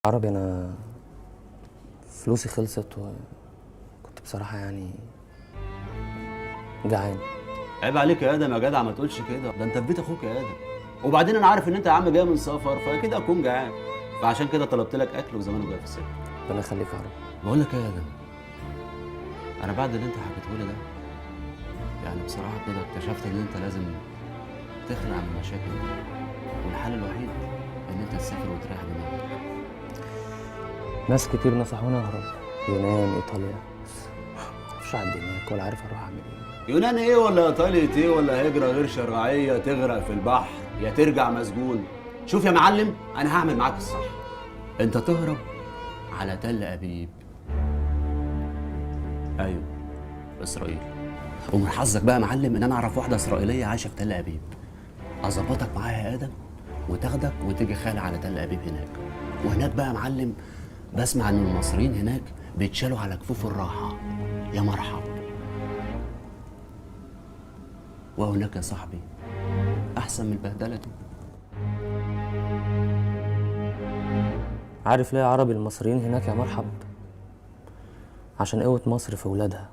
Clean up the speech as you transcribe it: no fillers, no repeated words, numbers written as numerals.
عربي انا فلوسي خلصت وكنت بصراحة يعني جعان. عيب عليك يا ادم يا جدع، ما تقولش كده، ده انت في بيت اخوك يا ادم. وبعدين انا عارف ان انت يا عم جاي من سفر فاكيد هتكون جعان، فعشان كده طلبت لك اكل وزمانه جاي في السكة. ربنا يخليك يا عربي. بقول لك ايه يا ادم، انا بعد اللي انت حكيته لي ده يعني بصراحة كده اكتشفت ان انت لازم تخلع من المشاكل دي، والحل الوحيد ان انت تسافر وتريح دماغك. ناس كتير نصحوني اهرب، يونان، ايطاليا، مش حد هناك ولا عارف اروح اعمل ايه. يونان ايه ولا ايطاليا ايه ولا هجره غير شرعية، تغرق في البحر يا ترجع مسجون. شوف يا معلم، انا هعمل معاك الصح، انت تهرب على تل ابيب. ايوه اسرائيل. ومن حظك بقى يا معلم ان انا اعرف واحدة اسرائيلية عايشه في تل ابيب، اظبطك معاها يا ادم وتاخدك وتيجي خالع على تل ابيب هناك. وهناك بقى يا معلم بسمع ان المصريين هناك بيتشالوا على كفوف الراحة، يا مرحب. وهناك يا صاحبي احسن من البهدله دي. عارف ليه يا عربي المصريين هناك يا مرحب؟ عشان قوة مصر في ولادها.